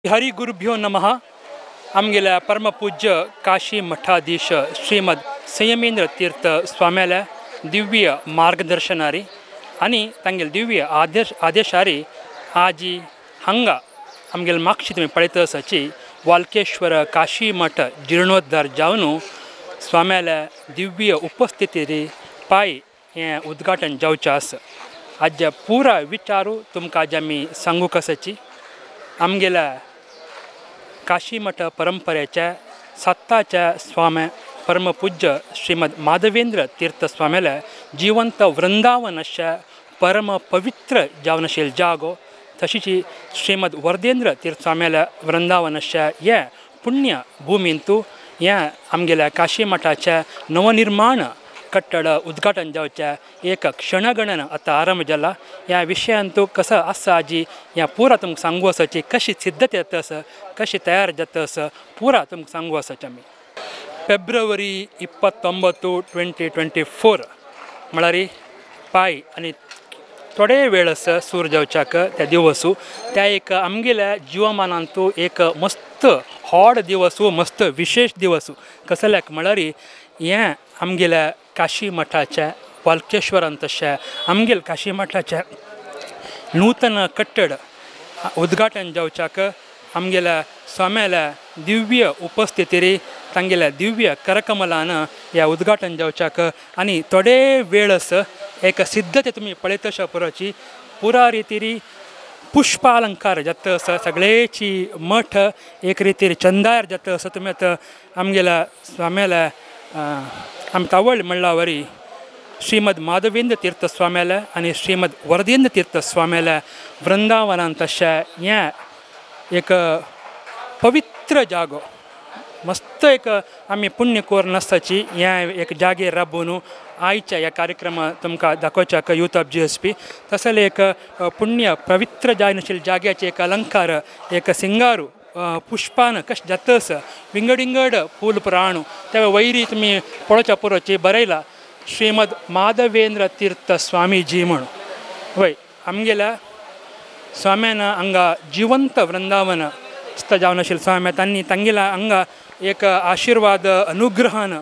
हरि गुरुभ्यो नमः। आमगेल्या परमपूज्य काशी मठाधीश श्रीमद संयमेंद्र तीर्थ स्वाम्याल्या दिव्य मार्गदर्शनारी आनी तांगेले दिव्य आदेशारी आजी हांगा आमगेले मागशी तुमी पळयत आसाची वालकेश्वर काशी मठ जिर्णोद्धार जावन स्वाम्याल्या दिव्य उपस्थितीरी पाय हें उद्घाटन जावचें आसा। आज्या पुरा विचारू तुमकां आज आमी सांगूंक आसाची। आमगेल्या काशी मठ परंपरेच्या सत्ताच्या स्वामी परमपूज्य श्रीमद माधवेंद्र तीर्थ स्वाम्याल्या जिवंत वृंदावन अशा परम पवित्र जावनशील जागो तशीची श्रीमद वरदेंद्र तीर्थ स्वाम्याल्या वृंदावन अशा ह्या पुण्य भूमींतू ह्या आमगेल्या काशी मठाच्या नवनिर्माण कट्टड उद्घाटन जावच्या एक क्षणगणन आतां आरंभ जाला। ह्या विशयांतू कसो आसा आजी ह्या पुरा तुमकां सांगू आसाची कशी सिद्धता जाता आसा कशी तयार जाता आसा पुरा तुमकां सांगू आसाची। आमी फेब्रुवारी 29 2024 म्हळ्यार पाय आनी थोडे वेळ आसा सूर जावच्याक त्या दिवसू त्या एक आमगेल्या जिवमानांतू एक मस्त व्हड दिवसू मस्त विशेष दिवसू कसल्याक म्हळ्यार हें आमगेल्या काशी मठाच्या वालकेश्वरान तशें आमगेल्या काशी मठाच्या नूतन कट्टड उद्घाटन जावच्याक आमगेल्या स्वाम्याल्या दिव्य उपस्थितीरी तांगेल्या दिव्य करकमलान ह्या उद्घाटन जावच्याक आनी थोडे वेळ आसा एक सिद्धते तुमी पळयत अशा पुराची पुरा रितीरी पुष्पालंकार जाता आसा। सगळेची मठ एक रितीर चंदार जाता आसा। तुमी आतां आमगेल्या स्वाम्याल्या आमी तावळ म्हणला वरी श्रीमद माधवेंद्र तीर्थ स्वाम्याल्या आनी श्रीमद वरदेंद्र तीर्थ स्वाम्याल्या वृंदावनान तशें हें एक पवित्र जागो मस्त एक आमी पुण्य करून आसताची ह्या एक जागेर राबोवन आयच्या ह्या कार्यक्रमा तुमकां दाखोवच्याक यूथ ऑफ GSP तसले एक पुण्य पवित्र जायनाशिल्ल्या जाग्याचे एक अलंकार एक सिंगारू पुष्पान कशें जाता आसा विंगड विंगड फूल प्राणू त्या वैरी तुमी पळोवच्या पुरोची बरयला श्रीमद माधवेंद्र तीर्थ स्वामीजी म्हूण वय आमगेल्या स्वाम्यान हांगा जिवंत वृंदावन जावन आशिल्ल्या स्वाम्या तांणी तांगेल्या हांगा एक आशिर्वाद अनुग्रहान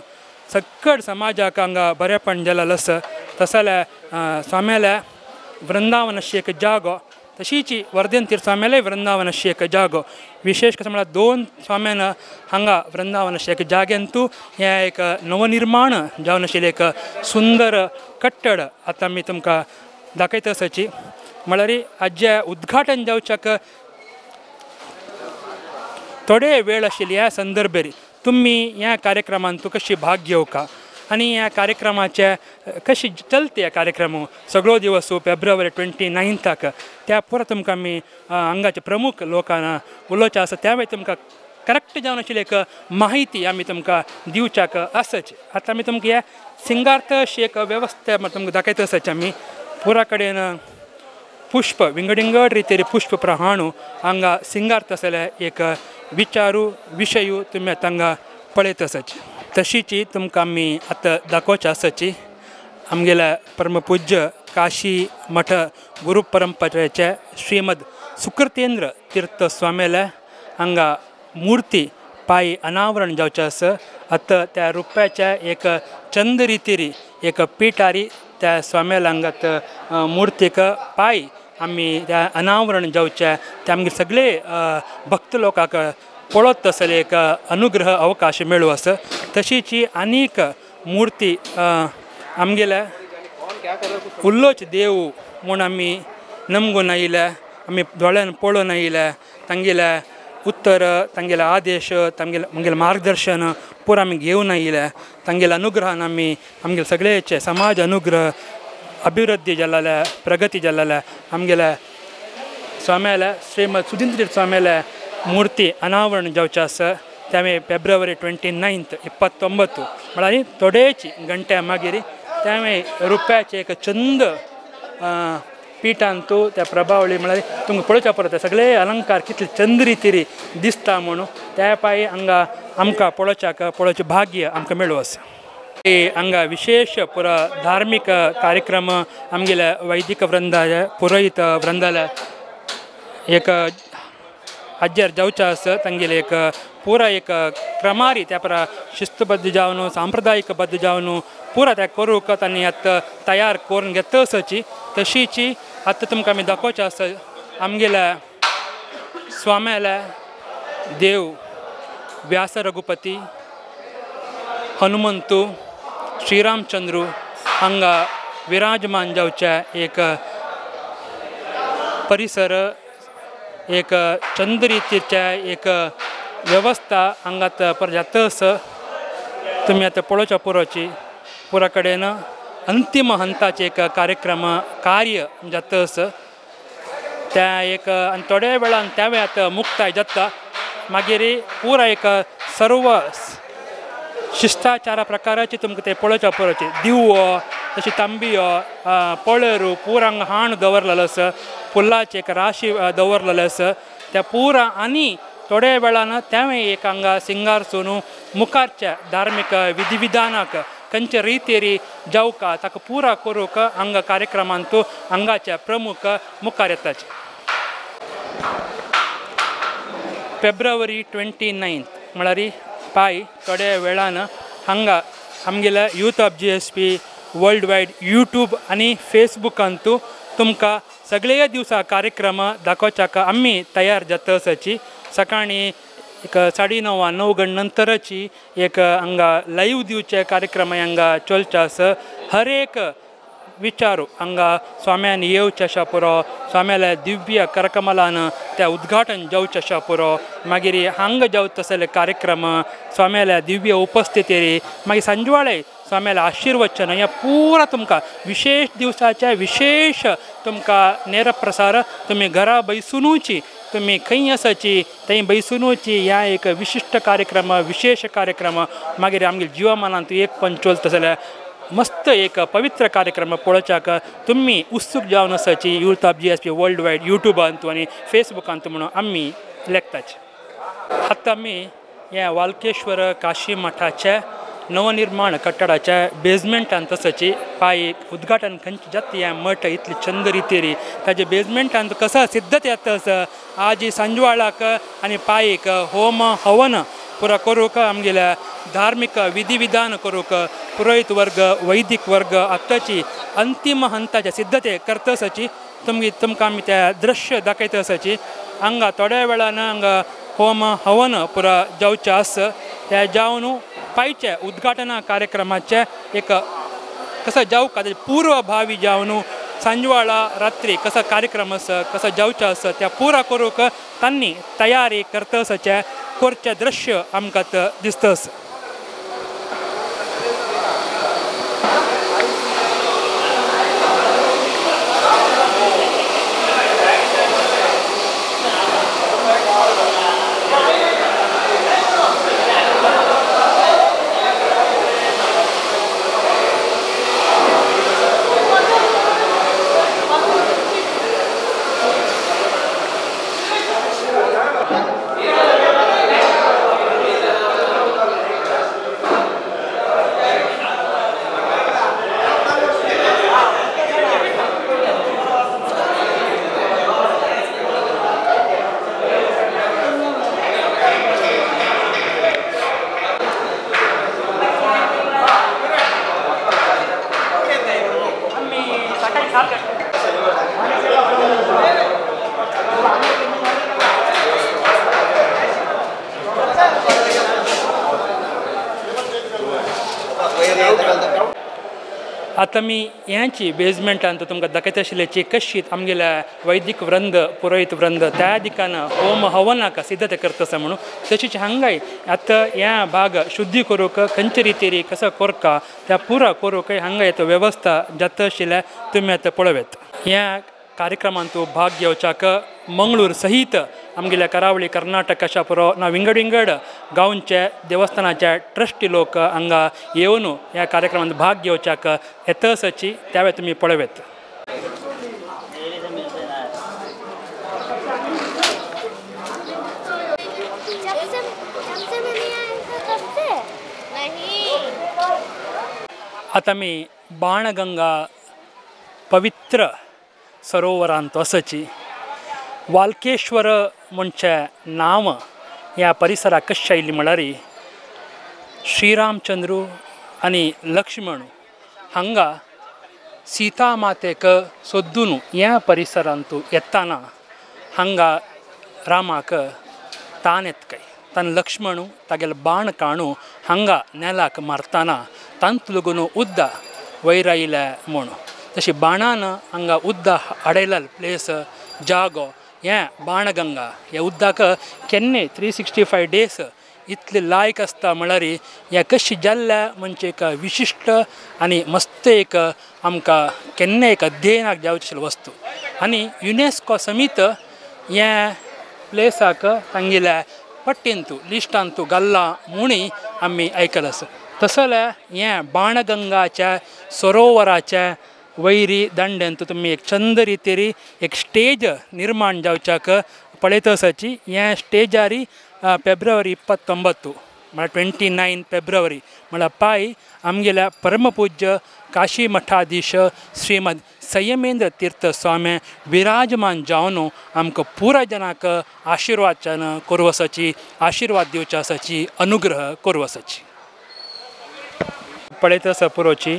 सक्कड समाजाक हांगा बरेपण जालेलें आसा। तसल्या स्वाम्याल्या वृंदावन अशी एक जागो तशीची वर्धेन तीर्थ स्वाम्याले वृंदावन अशी एक जागो विशेष कसं म्हळ्यार दोन स्वाम्यान हांगा वृंदावन अशी एक जाग्यांतू हें एक नवनिर्माण जावन आशिल्लें एक सुंदर कट्टड आतां आमी तुमकां दाखयता आसाची। म्हळ्यार आज्या उद्घाटन जावच्याक थोडे वेळ आशिल्ले ह्या संदर्भेर तुमी ह्या कार्यक्रमांतू कशी भाग घेवका आनी ह्या कार्यक्रमाचे कशी चलते ह्या कार्यक्रम सगळो दिवस फेब्रुवारी 29 त्या पुरा तुमकां आमी हांगाचे प्रमुख लोकांना उलोवचें आसा त्या वेळार तुमकां करेक्ट जावन आशिल्ली एक माहिती आमी तुमकां दिवच्याक आसाची। आतां आमी तुमकां ह्या सिंगार्थ अशी एक वेवस्था तुमकां दाखयता आसाची। आमी पुरा कडेन पुष्प विंगड विंगड रितीर पुष्प प्रहाणू हांगा सिंगार्थ आसलें एक विचारू विशयू तुमी आतां हांगा पळयत आसाची। तशीची तुमकां आमी आतां दाखोवचें आसाची आमगेल्या परमपूज्य काशी मठ गुरू परंपरेचे श्रीमद सुकृतेंद्र तीर्थ स्वाम्याल्या हांगा मूर्ती पाय अनावरण जावचें आसा। आतां त्या रुप्याच्या एक चंद रितीरी एक पिठारी त्या स्वाम्याल्या हांगा मुर्तीक पाय आमी त्या अनावरण जावचें ते आमगे सगळे भक्त लोकांक पळोवत तसले एक अनुग्रह अवकाश मेळू आसा। तशीची आनीक मूर्ती आमगेल्या उल्लोच देव म्हूण आमी नमगून आयिल्ल्या आमी दोळ्यान पळोवन आयिल्ल्या तांगेल्या उत्तर तांगेले आदेश तांगेले आमगेलें मार्गदर्शन पुरा आमी घेवन आयिल्ल्या तांगेल्या अनुग्रहान आमी आमगेले सगळेचे समाज अनुग्रह अभिवृद्धी जाल्ल्या प्रगती जाल्ल्या आमगेल्या स्वाम्याल्या श्रीमद सुधींद्र स्वाम्याल्या मूर्ती अनावरण जावचें आसा। ते आमी फेब्रुवारी 29 29 म्हळ्यार थोडेच घंट्या मागीर ते आमी रुप्याचें एक चंद पिठांतू त्या प्रभावळी म्हळ्यार तुमकां पळोवच्या परत सगळे अलंकार कितले चंद रितीरी दिसता म्हणून त्या पाय हांगा आमकां पळोवच्याक पळोवचें भाग्य आमकां मेळू आसा। हांगा विशेष पुरा धार्मीक कार्यक्रम आमगेल्या वैदिक वृंदाल्या पुरोहित वृंदाल्या एक हाजेर जावचें आसा तांगेले एक पुरा एक क्रमारी त्या परा शिस्तबद्ध जावन सांप्रदायिकबद्ध जावन पुरा त्या करूंक तांणी आतां तयार करून घेता आसाची तशीची आतां तुमकां आमी दाखोवचें आसा आमगेल्या स्वाम्याल्या देव व्यास रघुपती हनुमंतू श्रीरामचंद्रू हांगा विराजमान जावचें एक परिसर एक चंद्रितीचें एक वेवस्था हांगा पर जाता आसा। तुमी आतां पळोवच्या पुरोची पुरा कडेन अंतिम हंताचे एक कार्यक्रम कार्य जाता आसा त्या एक आनी थोड्या वेळान त्या आतां मुक्ताय जाता मागीर पुरा एक सर्व शिष्टाचारा प्रकाराची तुमकां ते पळोवच्या पुरोची दिवो तशी तांबियो पळेरू पुरा हांगा हाण दवरलेलो आसा फुलाचे एक राशी दवरलेले आसा त्या पुरा आनी थोड्या वेळान तेंवूय एक हांगा सिंगार सोनू मुखारच्या धार्मीक विधिविधानाक खंयच्या रितीरी जावका ताका पुरा करूंक हांगा कार्यक्रमांतू हांगाचे प्रमुख मुखार येताचे। फेब्रुवारी 29 म्हळ्यार पाय थोड्या वेळान हांगा आमगेल्या youth of GSP world wide YouTube आनी फेसबुकांतू तुमकां सगळे दिवसा कार्यक्रम दाखोवच्याक आमी तयार जाता आसाची। सकाळीं एक 9:30 9 गण नंतरची एक हांगा लायव्ह दिवचे कार्यक्रम हांगा चलचे आसा। हर एक विचारू हांगा स्वाम्यान येवचें अशें पुरो स्वाम्याल्या दिव्य करकमलान त्या उद्घाटन जावचें अशें पुरो मागीर हांगा जावचो आसले कार्यक्रम स्वाम्याल्या दिव्य उपस्थितीर मागीर सांजवाळे स्वाम्याल्या आशीर्वचन ह्या पुरा तुमकां विशेष दिवसाच्या विशेष तुमकां नेरप्रसार तुमी घरा बैसुनूची तुमी खंय आसाची थंय बैसुनूची ह्या एक विशिश्ट कार्यक्रम विशेष कार्यक्रम मागीर आमगे जिवमानांत एक पण चलता जाल्यार मस्त एक पवित्र कार्यक्रम पळोवच्याक तुमी उत्सूक जावन आसाची youth of GSP world wide युट्यूबांतू आनी फेसबुकांतू म्हणून आमी लेखताचे। आतां आमी ह्या वालकेश्वर काशी मठाच्या नवनिर्माण कट्टडाच्या बेजमेंटांत आसाची पाय उद्घाटन खंयची जाता ह्या मठ इतली चंद रितीरी ताजे बेजमेंटांत कसो सिद्धता येता आसा आज सांजवाळाक आनी पायक होम हवन पुरा करूंक आमगेल्या धार्मीक विधिविधान करूंक पुरोहित वर्ग वैदिक वर्ग आतांची अंतिम हंताच्या सिद्धते करता आसाची। तुमगे तुमकां आमी त्या दृश्य दाखयता आसाची। हांगा थोड्या वेळान हांगा होम हवन पुरा जावचें आसा त्या जावन पायचे उद्घाटना कार्यक्रमाचें एक कसो जावका पूर्वभावी जावन सांजवाळा रात्री कसो कार्यक्रम आसा कसो जावचो आसा त्या पुरा करूंक तांणी तयारी करता आसाचें करचें दृश्य आमकां दिसता आसा। आतां आमी ह्याची बेजमेंटान तुमकां दाखयता आशिल्ल्याची कशी आमगेल्या वैदिक वृंद पुरोहित वृंद त्या दिकान होम हवनाक सिद्धता करता आसा म्हणून तशीच हांगाय आतां ह्या भाग शुद्धी करूंक खंयचे रितीरी कसो करका त्या पुरा करूंक हांगा येता वेवस्था जाता आशिल्ल्या तुमी आतां पळोवयेत। ह्या कार्यक्रमांत भाग घेवच्याक मंगळूर सहित आमगेल्या करावळी कर्नाटक अशा पुरो ना विंगड विंगड गांवचे देवस्थानाचे ट्रस्टी लोक हांगा येवन ह्या कार्यक्रमांत भाग घेवच्याक येता आसाची त्या वेळार तुमी पळोवयेत। आतां आमी बाणगंगा पवित्र सरोवरांत आसाची वालकेश्वर म्हणचे नांव ह्या परिसराक कशें आयिल्ली म्हळ्यार श्रीरामचंद्रू आनी लक्ष्मण हांगा सीता मातेक सोदून ह्या परिसरांत येताना हांगा रामाक तान येता काय तान लक्ष्मण तागेले बाण काणू हांगा नेलाक मारताना तांत लागून उद्दा वयर आयले म्हूण तशी बाणान हांगा उद्दा हाडयलें प्लेस जागो हें बाणगंगा ह्या उद्दाक केन्नाय 365 डेज इतले लायक आसता म्हळ्यार हें कशें जाल्लें म्हणजे एक विशिश्ट आनी मस्त एक आमकां केन्नाय एक अध्ययनाक जावचें वस्तू आनी युनेस्को समीत हें प्लेसाक तांगेल्या पट्टींतू लिस्टांतू घाल्लां म्हूण आमी आयकलां आसा. तसलें हें बाणगंगाच्या सरोवराच्या वयरी दांड्यांतू तुमी एक चंद रितीर एक स्टेज निर्माण जावच्याक पळयत आसाची. हें स्टेजारी फेब्रुवारी 29 म्हळ्यार 29 फेब्रुवारी म्हळ्यार पाय आमगेल्या परमपूज्य काशी मठाधीश श्रीमद संयमेंद्र तीर्थ स्वामी विराजमान जावन आमकां पुराय जनाक आशिर्वादच्यान करूं आसाची, आशिर्वाद दिवचे आसाची, अनुग्रह करूं आसाची. पळयत आसा पुरोची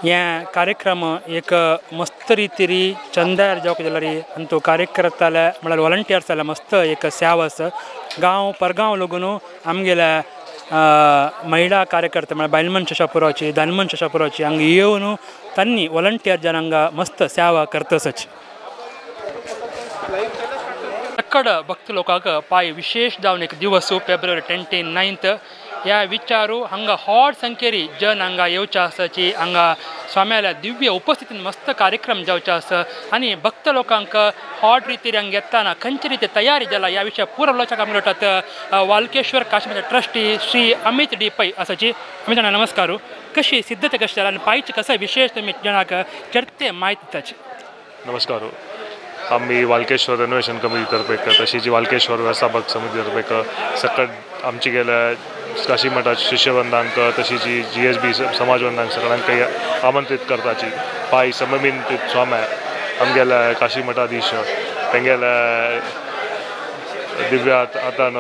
हें कार्यक्रम एक मस्त रितीरी चंदार जावंक जाल्यार आनी तो कार्यकर्त्याले म्हळ्यार वॉलंटियर्स जाल्यार मस्त एक सेवा आसा. गांव परगांव लागून आमगेल्या महिला कार्यकर्ते म्हळ्यार बायल मनशां पुरोची दान मनशां पुरोची हांगा येवन तांणी वॉलंटियर जनांगा मस्त सेवा करता आसाची. तक्कड भक्त लोकांक पाय विशेष जावन एक दिवस फेब्रुवारी 29 ह्या विचारू हांगा व्हड संख्येरी जन हांगा येवचे आसाची. हांगा स्वाम्याल्या दिव्य उपस्थितीन मस्त कार्यक्रम जावचे आसा आनी भक्त लोकांक व्हड रितीर हांगा येताना खंयचे रिती तयारी जाला ह्या विशया पुरो उलोवच्याक आमी उलयतात वालकेश्वर काशीमठाचे ट्रस्टी श्री अमित डी पै आसाची. अमित अण्णा नमस्कार. कशी सिद्धता कशी जाला आनी पायची कसं विशेष तुमी जनाक चडते म्हायती दिताची? नमस्कार. आमी वालकेश्वर रेनोवेशन कमिटी तर्फे तशीच वालकेश्वर व्यवस्थापक समिती तर्फे सकट आमची गेल्या काशी मठाच्या शिष्यवृंदांक तशीच GSB समाजवृंदांक सगळ्यांक आमंत्रित करताची. पाय सममीन स्वामी आमगेल्या काशी मठाधीश तेंगेल्या दिव्य हातान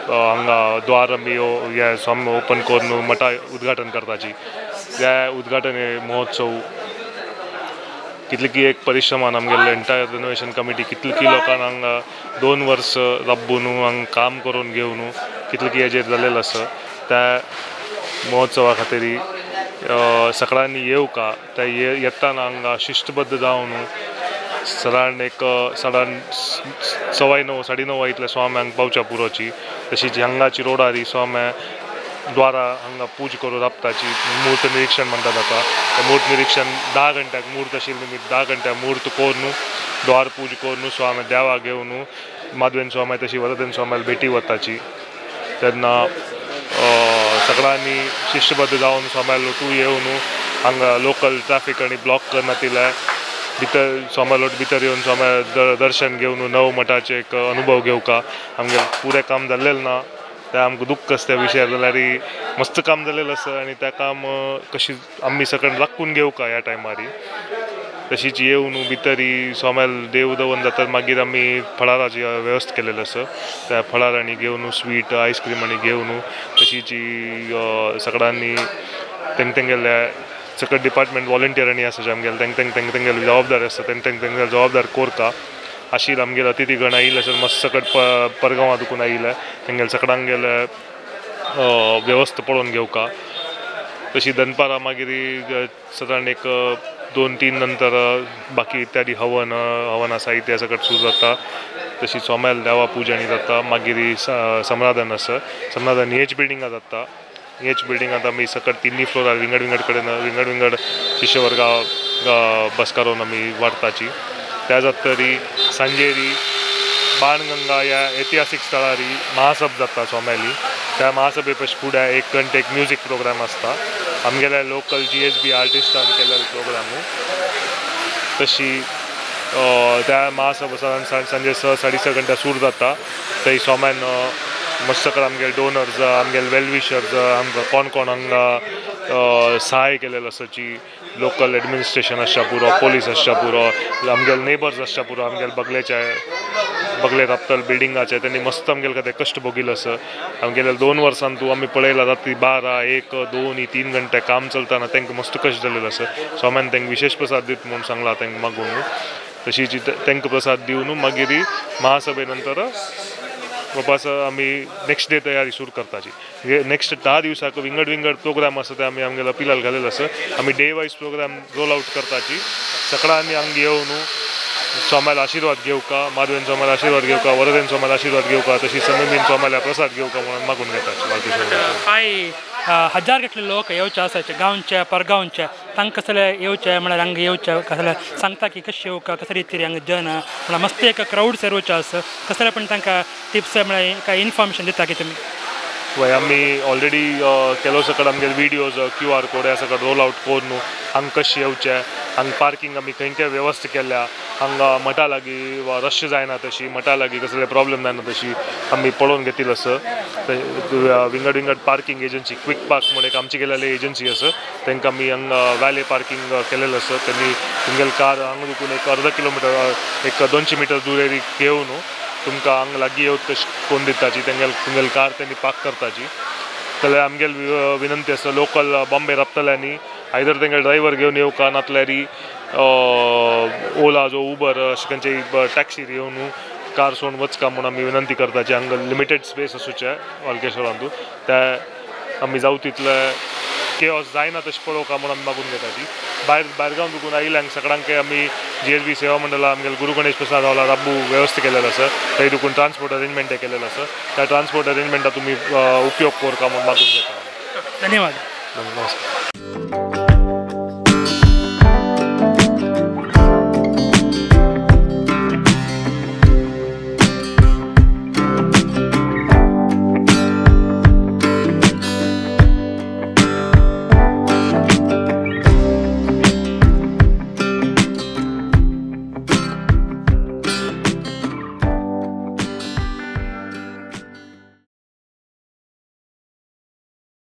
हांगा द्वार आमी हे स्वामी ओपन करून मठा उद्घाटन करताची. हे उद्घाटन महोत्सव कितली की एक परिश्रमान आमगेले एंटायर रेनोवेशन कमिटी कितली की लोकांक हांगा 2 वर्स राबून हांगा काम करून घेवन कितले की हेजेर जाल्लें आसा. त्या महोत्सवा खातीर सगळ्यांनी येवका त्या येताना हांगा शिस्तबद्ध जावन सादारण एक सादारण 9:15 9:15 इतल्या स्वाम्यांक पावच्या पुरोची. तशीच हांगाची रोडारी स्वाम्या द्वारा हांगा पूज करून राबताची. मूर्त निरीक्षण म्हणटा ताका. मूर्त निरीक्षण 10 घंट्याक मूर्त आशिल्ली निमित्त 10 घंट्याक मूर्त करून द्वार पूज करून स्वामी देवा घेवन माधवेन स्वामी तशी वरदेन स्वाम्याला भेटी वताची. तेन्ना सगळ्यांनी शिस्तबद्ध जावन स्वाम्या लोटू येवन हांगा लोकल ट्राफीक आनी ब्लॉक करनातिल्लें भितर स्वाम्या लोट भितर येवन स्वाम्या दर्शन घेवन नव मठाचे एक अनुभव घेवका. आमगेलें पुरें काम जाल्लें ना तें आमकां दुख्ख आसा त्या विशयार जाल्यार मस्त काम जाल्लें आसा आनी तें काम कशी आमी सगळ्यान राखून घेवका ह्या टायमार. तशीच येवन भितरी स्वाम्याल देव दवन जाता मागीर आमी फळाराची वेवस्था केलेली आसा. त्या फळारांनी घेवन स्वीट आयस्क्रीम आनी घेवन तशीच सगळ्यांनी तेंगेल्या सगळे डिपार्टमेंट वॉलंटियरांनी आसा आमगेले तेंग तेंग तेंग तेंगेले जबाबदार आसा तेंग तेंग तेंगेले जबाबदार कोरता. आशिल्लें आमगेले अतिथीगण आयिल्ले आसा मस्त सकट परगांवां दुकून आयिल्ले तेंगेले सगळ्यांगेले वेवस्था पळोवन घेवका. तशी दनपारां मागीर सादारण एक 2-3 नंतर बाकी इत्यादी हवन हवन साहित्य सगळें सुरू जाता. तशी स्वाम्याल देवा पुजाणी जाता. मागीर समराधन आसा. समराधन हेच बिल्डिंगां जाता. हेच बिल्डिंगांत आमी सकट 3 फ्लोरार विंगड विंगड कडेन विंगड विंगड शिष्यवर्गा बसकारोन आमी वाडटाची. त्या जातरी सांजेरी बाणगंगा ह्या ऐतिहासीक स्थळारी महासभ जाता स्वाम्याली. त्या महासभे पशी फुडें 1 घंटे एक म्युजीक प्रोग्राम आसता आमगेल्या लोकल GSB आर्टिस्टान केल्लो प्रोग्राम. तशी त्या महासभा सादारण सांजे 6 साडे 6 घंटा सुरू जाता. थंय स्वाम्यान मस्त सगळं आमगेले डोनर्स आमगेले वेलविशर्स आमकां कोण कोण हांगा सहाय केलेलं आसा जी लोकल एडमिनिस्ट्रेशन आसच्या पुरो, पोलीस आसच्या पुरो, आमगेले नेबर्स आसच्या पुरो, आमगेले बगलेचे बगले राबतल बिल्डिंगाचे त्यांनी मस्त आमगेले खातीर कश्ट भोगिल्लो आसा. आमगेले 2 वर्सां तूं आमी पळयला रात्री 12, 1, 2, 3 घंटे काम चलतना तांकां मस्त कश्ट जाल्लेलो आसा. स्वाम्यान तांकां विशेश प्रसाद दित म्हूण सांगला तांकां मागून, तशीच तांकां प्रसाद दिवन मागीर महासभे नंतर वापस आमी नेक्स्ट डे तयारी सुरू करताची. नेक्स्ट 10 दिवसाक विंगड विंगड प्रोग्राम आसा ते आमी आमगेल्या पिलाल घालेलो आसा. आमी day wise program roll out करताची. सगळ्यांनी हांगा येवन स्वाम्याला आशीर्वाद घेवका, माधवेन स्वाम्याला आशीर्वाद घेवका, वरदेन स्वाम्याला आशीर्वाद घेवका, तशी समीबीन स्वाम्याला प्रसाद घेवका म्हणून मागून घेताची. कांय हजार कितले लोक येवचे आसाचे गांवचे परगांवचे, तांकां कसले येवचे म्हळ्यार हांगा येवचे कसले सांगता की कशें येवका कसले रितीर हांगा जन म्हळ्यार मस्त एक क्रावड येवचें आसा, कसले पण तांकां टिप्स म्हळ्यार कांय इन्फॉर्मेशन दिता की तुमी? वय आमी ऑलरेडी केलो सकट आमगेले विडियोज QR code ह्या सकट रोल आउट करून हांगा कशें येवचें, हांगा पार्किंग आमी खंय खंय वेवस्था केल्या, हांगा मठा लागीं वा रश जायना तशी, मठा लागीं कसले प्रॉब्लम जायना तशी आमी पळोवन घेतिल्लो आसा. विंगड विंगड पार्किंग एजन्सी क्विक पार्क म्हूण एक आमची गेलेली एजन्सी आसा, तांकां आमी हांगा वॅले पार्किंग केलेलें आसा. तेणी तुमगेले कार हांगा दुखून एक अर्द किलोमिटर एक 200 मिटर दुरेरी घेवन तुमकां हांगा लागीं येवत तशें कोण दिताची, तेंगेल तुमगेले कार तेणी पार्क करताची. जाल्यार आमगेली विनंती आसा लोकल बॉम्बे राबतल्यांनी आयदर तेंगे ड्रायव्हर घेवन येवका, नातल्यार ओला जो उबर अशें खंयच्याय टॅक्सीर येवन कार सोडून वचका म्हूण आमी विनंती करताची. हांगा लिमिटेड स्पेस आसूचे वालकेश्वरांतू, त्या आमी जावं तितले केओस जायना तशें पळोवका म्हूण आमी मागून घेताची. भायर भायर गांव दुखून आयिल्ल्यांक सगळ्यांक आमी GSB सेवा मंडळा आमगेले गुरू गणेश प्रसाद हॉलार राबू वेवस्था केलेलो आसा, थंय दुखून ट्रान्सपोर्ट अरेंजमेंट केलेलो आसा, त्या ट्रान्सपोर्ट अरेंजमेंटा तुमी उपयोग करका म्हूण मागून घेता. धन्यवाद. नमस्कार.